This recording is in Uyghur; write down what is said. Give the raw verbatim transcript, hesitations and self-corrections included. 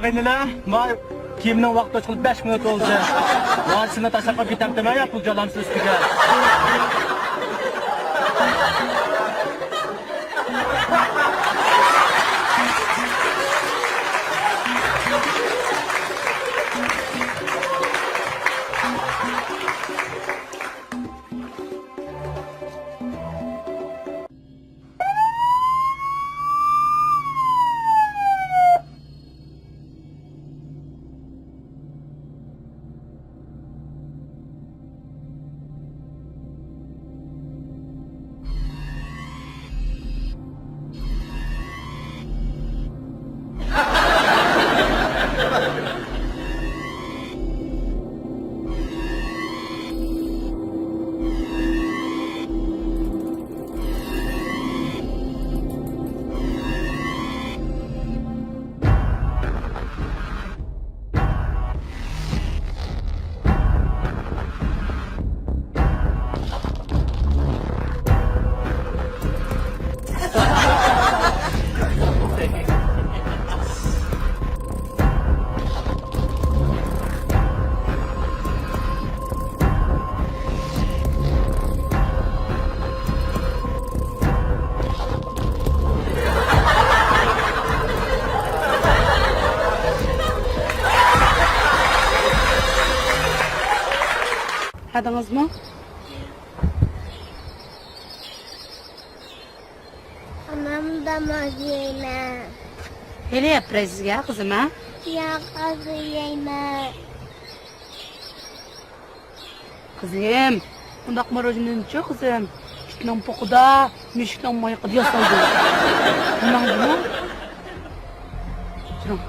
قېنىلە، ما كىيىمنىڭ ۋاقتى ئۆتۈپ بەش مىنۇت بولدى. ۋارىسىنى تاشلاپ قويۇپ كېتەمتىمەن يا پۇل جالام سۆزگە. ھەدىڭىزمۇ؟ ئانام داماق يەيمەن. ھېلى يەپ بېرەي سىزگە، قىزىم، ھە؟ ياق، ھازىر يەيمەن. قىزىم، ئۇنداق ماروژنىنىچۇ، قىزىم؟ ئىتنىڭ پوقىدا، مۈشۈكنىڭ مايىقىدا ياسايدۇ. بىلمەڭدىمۇ؟ چىرىڭ.